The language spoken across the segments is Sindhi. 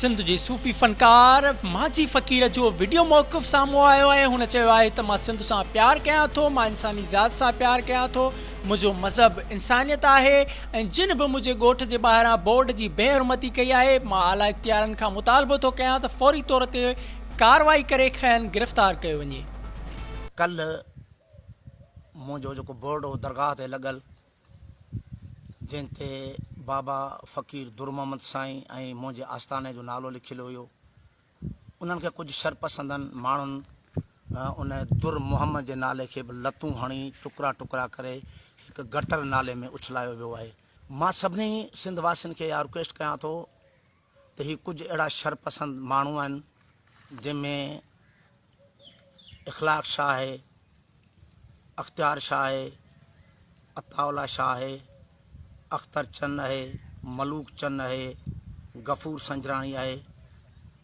سنڌ جي صوفي فنڪار مانجهي فقير جو وڊيو موقف سامهون آيو آهي، هن چيو آهي ته مان سنڌ سان پيار ڪيان ٿو، مان انساني ذات سان پيار ڪيان ٿو، منهنجو مذهب انسانيت آهي ۽ جن به منهنجي ڳوٺ جي ٻاهران بورڊ جي بي حرمتي ڪئي آهي، مان اعليٰ اختيارن کان مطالبو ٿو ڪيان ته فوري طور تي ڪارروائي ڪري کين گرفتار ڪيو وڃي. ڪلهه منهنجو جيڪو بورڊ هو درگاهه تي لڳل جنهن تي بابا فقير در محمد سائين ۽ منهنجي آستاني جو نالو لکيل هيو. انهن کي ڪجهه شرپسندن ماڻهن ان در محمد جي نالي کي به لتون هڻي ٽڪرا ٽڪرا ڪري هڪ گٽر نالي ۾ اڇلايو ويو آهي. مان سڀني سنڌ واسين کي اها رڪويسٽ ڪيان ٿو ته هي ڪجهه اهڙا شرپسند ماڻهو آهن جنهن ۾ اخلاق شاهه آهي، اختيار شاهه آهي، عطاء الله شاهه آهي، اختر چن آهي، ملوڪ چن آهي، غفور سنجراڻي آهي،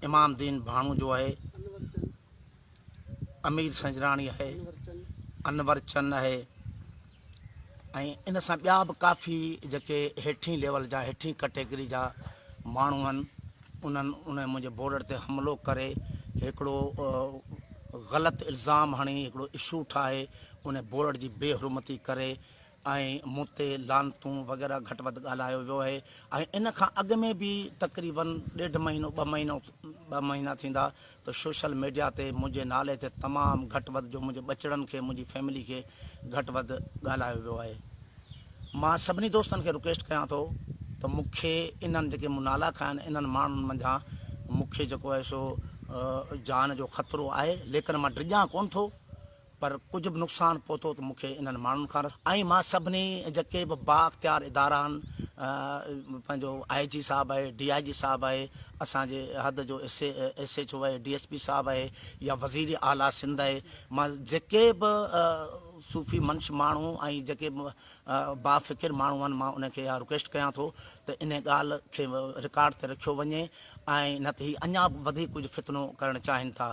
امام دين ڀاڻوجو آهي، امير سنجراڻي آهي، انور چن آهي ۽ ان سان ٻيا به ڪافي جيڪي هيٺين ليول جا هيٺين ڪٽيگري جا ماڻهو آهن انهن ان منهنجي بورڊ تي حملو ڪري هڪڙو غلط الزام هڻي هڪڙو اشو ٺاهي ان بورڊ جي بي حرمتي ڪري ۽ مون تي لعنتون وغيره گهٽ وڌ ڳالهايو ويو آهي ۽ ان کان اڳ ۾ به تقريبن ڏيڍ مهينو ٻه مهينو ٻه مهينا ٿيندا ته سوشل ميڊيا تي منهنجي نالي تي تمام گهٽ وڌ جو منهنجي ٻچڙن کي منهنجي فيملي کي گهٽ وڌ ڳالهايو ويو آهي مان سڀني دوستن کي رڪويسٽ ڪيان ٿو ته مون کي انهن جيڪي مون نالا کنيا آهن انهن ماڻهن منجهان مون کي جيڪو آهي سو جان جو خطرو آهي ليڪن مان ڊڄان ڪونه ٿو پر ڪجهه به نقصان پهتو ته مون کي انهن ماڻهن کان ۽ مان سڀني جيڪي به بااختيار ادارا آهن پنهنجو آء جي صاحب آهي ڊي I جي صاحب آهي اسان جي حد جو ايس ايڇ او آهي ڊي ايس پي صاحب آهي يا وزير اعليٰ سنڌ آهي مان جيڪي به صوفي منش ماڻهو ۽ جيڪي به بافڪر ماڻهو آهن مان انهن کي اها رڪويسٽ ڪيان ٿو ته انهي ڳالهه کي رڪارڊ تي رکيو وڃي ۽ نه ته هي اڃا به وڌيڪ ڪجهه فتنو ڪرڻ چاهين ٿا.